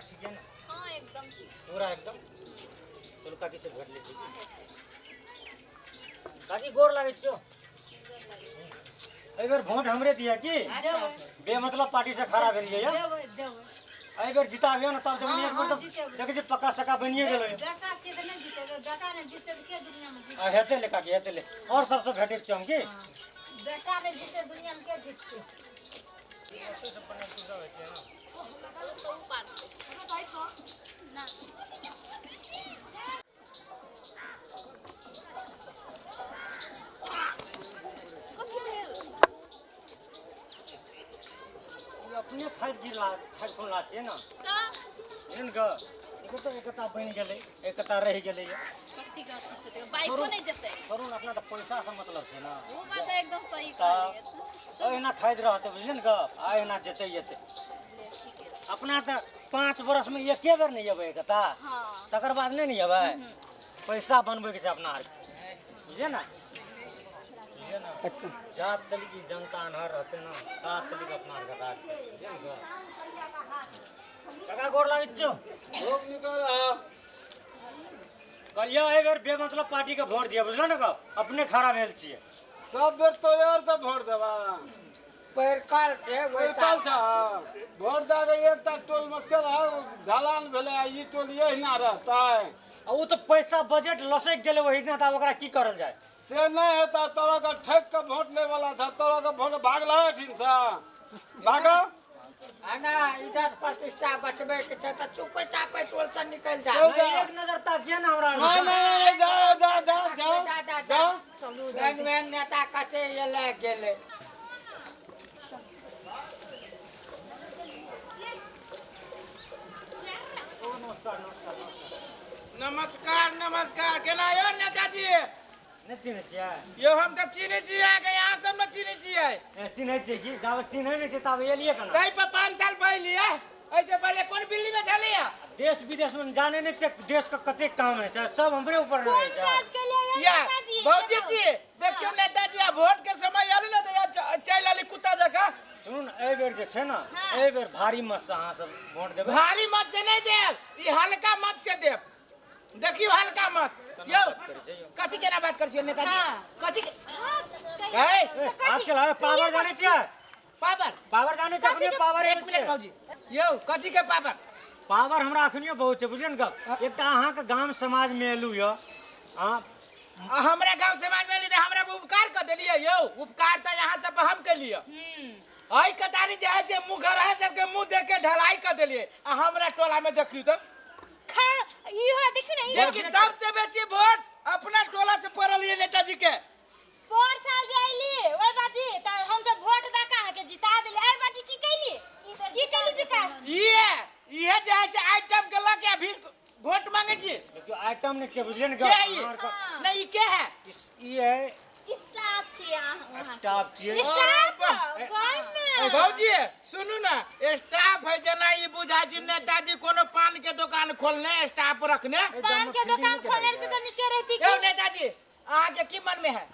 ठीक है ना? हाँ, एकदम ठीक। पूरा एकदम। चलू काकी से भेट लै छी। काकी, गोर लागै छियौ। एहि बेर वोट हमरे दिया की? देबै। बेमतलब पार्टी से खड़ा भेलियै या। देबै, देबै। एहि बेर जिताबियौ ने तब देखनी। एक बेर हँ, तऽ जितेबै। देखै छी, पक्का सका बनिए गेलै। बेटा छियै तऽ नहि जितेबै? बेटा नहि जितते तऽ के दुनियामे जीतै? आ हेतै ले काकी, हेतै ले। आओर सबसँ भेटै छियौ हम की। बेटा नहि जीते, दुनियामे के जीतते? ना। कथी भेल? ई अपने खाइत गिरला, खाइत खुनला छियै ने। तऽ बुझलियै ने, एकटा एकटा बनि गेलै, एकटा रहि गेलै। कथी गलती छै? तऽ बाइको नहि जेतै। छोड़ू ने, अपना तऽ पैसासँ मतलब छै ने। ओ बात तऽ एकदम सही तऽ कहलियै। एहिना खाइत रहतै, बुझलियै ने गप, आ एहिना जेतै एतै। ठीके छै। अपना तऽ 5 बरसमे एके बेर नहि एबै एकता। तकर बाद नहि ने एबै। पैसा बनबैके छै अपना आरके, बुझलियै ने, बुझलियै ने? अच्छा। जात तलिक ई जनता अनहर रहतै ने, तात तलिक अपना आरके राज, बुझलियै ने गप? काका, गोर लागै छियौ। खूब निकल रहा। कहलियौ, एहि बेर बेमतलब पार्टीके वोट दिअ, बुझल ने गप? अपने खड़ा भेल छियै। सब बेर तोरे आर के वोट देबा। पैरकल छै वैसा। पैरकल छ। वोट दऽ के एकटा टोल में केना ढलान भेलै आ ई टोल एहिना रहतै? आ ओ तऽ पैसा बजट लसकि गेलै ओहिना, तऽ आब ओकरा की करल जाय? से नहि हेतै। तोरा के ठकि के वोट लै वाला छ। तोरा के वोट भागल एठिन से, भाग। आ ना इज्जत प्रतिष्ठा बचबै के छै तऽ चुपे चापे टोल से निकलि जा। चल जा। एक नजर ताकिए ने हमरा। नहीं नहीं नहीं, जा जा जा जा। जा जा। जा। जा। चलू। एहन एहन नेता कते एलै गेलै। नमस्कार, नमस्कार। केना यौ नेताजी? नहि चिन्है छियै? यौ, हम तऽ चिन्है छी अहाँके, अहाँ सब ने चिन्है छियै। ए, चिन्है छियै की? जाबे चिन्है नहि छियै ताबे एलियै केना? ताहि पर 5 साल पहिले, एहिसँ पहिले कोन बिल्ली में छलियै? देश विदेश में जाने नहि छियै, देश के कतेक काम होइ छै, सब हमरे ऊपर रहै कोन छै। काज के लिए? या नेताजी? भौजी जी, देखियौ नेताजी, आ वोट के समय आयल ने तऽ या चलि आली कुत्ता जकाँ। सुनू ने, एहि बेर जे छै ने, एहि बेर भारी मत से अहाँ सब वोट देबै। भारी मत से नहि देब, ई हल्का मत से देब। देखियौ, हल्का मत यौ। बात करै छै यौ? कथी, केना बात करै छियै नेताजी? कथी के हाँ। है? ए, हाथ के लावे, पावर जाने छियै? पावर? पावर जाने छियै? अपने पावर। एक मिनट भौजी यौ, कथी के पावर? पावर हमरा अखनियो बहुत छै, बुझलियै ने गप? एकटा अहाँके गाम समाज मे एलू यऽ अहाँ। आ हमरा गांव समाज में एली तऽ हमरा पर उपकार कर देलियै यौ? उपकार तऽ यहाँ सब पर हम केलियै। एहि कतारी जे है से मुँह घर है, सबके मुँह देख के ढलाई कर देलियै। आ हमरा टोला में देखियौ तऽ खर इहो देखियौ ने, इहो। देखि, सबसे बेसी वोट अपना टोला से पड़ल ये नेताजी के। पर साल जे अइली ओहि बाजी तऽ हमसब वोट दऽ कऽ अहाँके जिता देली। एहि बाजी की कैली? की कैली विकास? इहे इहे जे है से आइटम के लऽ के अभी वोट मांगे छी। देखियौ, आइटम नहि छै, बुझलियै ने के गप? है ई? अहाँ आरके नहीं, ई के है? ई है। स्टाफ छियै अहाँ वहाँ? स्टाफ छियै। स्टाफ गाममे। भौजी, सुनू ने, स्टाफ है जेना ई बुझा छी नेताजी कोनो पान के दुकान खोलने स्टाफ रखने। पान के दुकान खोलने रहती तऽ नीके रहती। यौ की नेताजी, अहाँके की मन में है?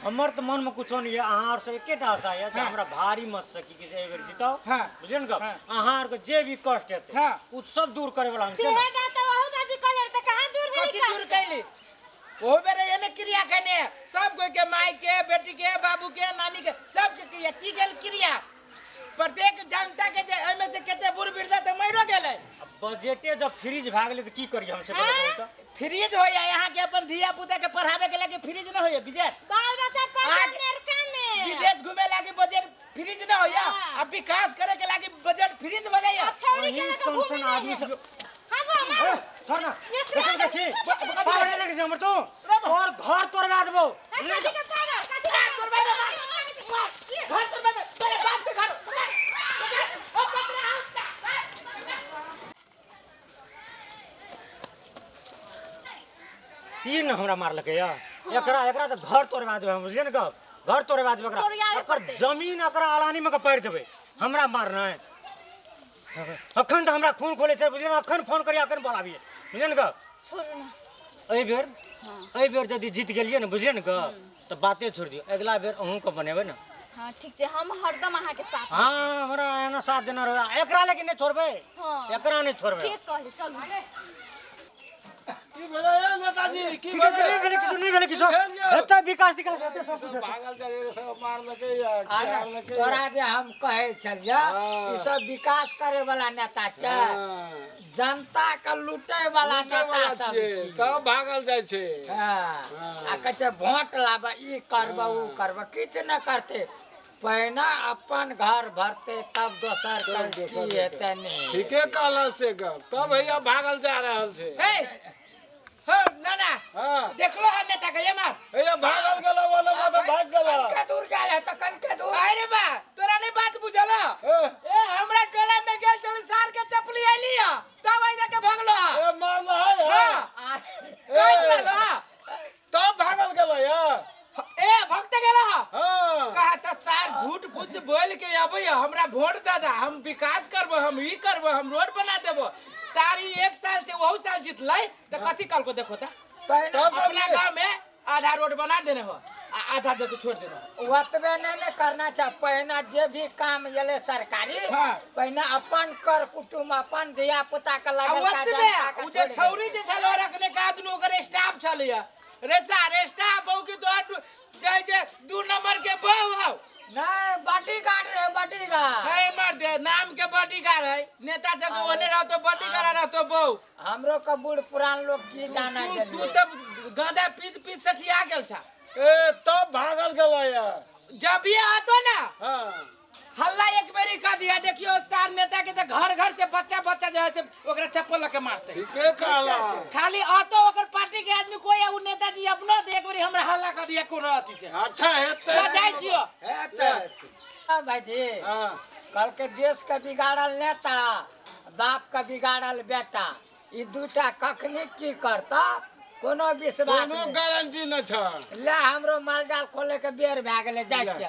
हमर तऽ मनमे कुछो नहि यऽ। अहाँ आर से एकेटा आशा यऽ जे हमरा भारी मत से की कि एहि बेर जिताउ। बुझलियै ने गप? अहाँ आरके जे भी कष्ट हेतै, ओ सब दूर करे वाला हम छियै सेहे ने। बात तऽ अहू बाजी कहले रहै, तऽ कहाँ दूर भेलै? कथी दूर कैली? ओहो बेर एने क्रिया केने, सब कोई के, माय के, बेटी के, बाबू के, नानी के, सबके क्रिया की गेल क्रिया प्रत्येक जनता के, जे एहिमे से कते बूढ़ वृद्धा तऽ मरियो गेलै। आ बजटे जब फ्रीज भए गेलै तऽ की करियै हम से कहू तऽ? फ्रीज होइया यहाँ के अपन धिया पुता के पढ़ावे के लागी फ्रीज न होइया बजट? बाल बच्चा पढ़े अमेरिका में। विदेश घूमे लागी बजट फ्रीज न होइया? आ विकास करे के लागी बजट फ्रीज हो जाइया? छौड़ी के अहीं लऽ कऽ सन घूमे सन नहि आदमी है। सब। हाँ, वो हमार ए, छोड़ ना, देखै के छी पावर नहि लगै छै हमर तू और घर तोड़वा देबौ। कथी के पावर? कथी के? घर तोड़बे, घर तोड़बे तोरे बाप के घर। पकड़, ओ पकड़, आउसा। ई ने हमरा मारलकै या। एकरा एकरा तऽ घर तोड़वा देबै हम, बुझलियै ने गप? घर तोड़वा देबै एकरा। तोड़ियाबे एकर पड़तै। जमीन एकरा अलानी में के पारि देबै। हमरा मारनाइ अखन तऽ हमरा खून खोले छै, बुझलियै ने? अखन फोन करियै, अखन बोलाबियै, बुझलियै ने गप? छोड़ू ने। एहि बेर यदि जीत गेलियै ने, बुझलियै ने गप, तऽ बाते छोड़ि दियौ। अगिला बेर अहूँके बनेबै ने। हाँ ठीक छै, हम हरदम अहाँके साथ। हाँ, हमरा एना साथ देना रहे, एकरा लेकिन नहीं छोड़बै। हाँ। एकरा नहीं छोड़बै। ठीक कहली, चलू। की भेलै यौ नेताजी? की ठीक छै, नहीं भेलै किछु, नहीं भेलै किछु। एतऽ विकास तिकास हेतै सब। सब भागल जाइ रे, सब मारलकै या अरे, मारलकै। तोरा जे हम कहै छलियै, हाँ। ई सब विकास करे वाला नेता छै, हाँ। जनता के लूटे वाला लूटै नेता वाला सब छियै, छियै। तब भागल जाइ छै। हाँ। आ कहै छै वोट लाबऽ, ई करबऽ, ऊ करबऽ, किछु नहि करतै। पहिने अपन घर भरतै तब दोसर के दोसर की हेतै नहि। ठीके कहला से गप, तब हैया भागल जा रहल छै। हे हो नाना। हाँ। देखलो है नेता के ये मार। हैया भागल गेलो, वाला मत भाग गेलो। कनके दूर गेल है तऽ कनके दूर। अरे बा, तोरा नहीं बात बुझल? ए, ए हमरा टोला में गेल चल, सार के चपली आइली है तब आई जाके भगलो है। ए मारल है। हाँ। कहत रहलो है। तब भागल गेलो या। ए भगते गेलो है। हाँ। कहा त सार झूठ फूस बोल के अबै है, हमरा वोट दे दा, हम विकास करबो, हम ई करबो, हम रोड बना देबो। सारी एक साल से वहु साल जीतलै त कथी कल को देखो त पहिने तब अपना गांव में आधा रोड बना देने हो आ आधा दे के छोड़ देने हो। ओतबे नहीं ने करना चाह, पहिने जे भी काम एलै सरकारी, हाँ। पहिने अपन कर कुटुम्ब अपन धिया पुता के आ लगल का ओतबे जनता के उ जे छोड़ि देलकै। छौरी जे छल रखने के आदमी ओकर स्टाफ छलैया रे सार, स्टाफ बहु की तो जाइ छै 2 नंबर के बहु हौ। नहीं, बॉडीगार्ड रे, बॉडीगार्ड। है मर दे, नाम के बॉडीगार्ड है, नेता सब के ओने रहतो बॉडीगार्ड रहतो बहु। हमरो के बूढ़ पुरान लोग की जाना तू गेलियै। तू तब गांजा पीत पीत सठिया गेल छा। ए तब भागल गेलो या। जब ये आतो ना हाँ। हल्ला एक बेरी कर दिया, देखियो सार नेता के तो घर घर से बच्चा बच्चा जो है से ओकरा चप्पल लके मारते। ठीके कहला। खाली आतो ओकर पार्टी के आदमी कोई उ नेताजी अपनो दे एक बेरी हमरा हल्ला कर दिया कोनो अथी से। अच्छा हेतै। जा जाइ छियो। हेतै। हाँ भाईजी। हाँ। कल के देश के बिगाड़ल नेता, बाप के बिगाड़ल बेटा, ई दूटा कखनी की करता कोनो विश्वास कोनो नहीं। गारंटी न छ। ले हमरो मालजाल खोले के बेर भए गेलै, जाइ छियै।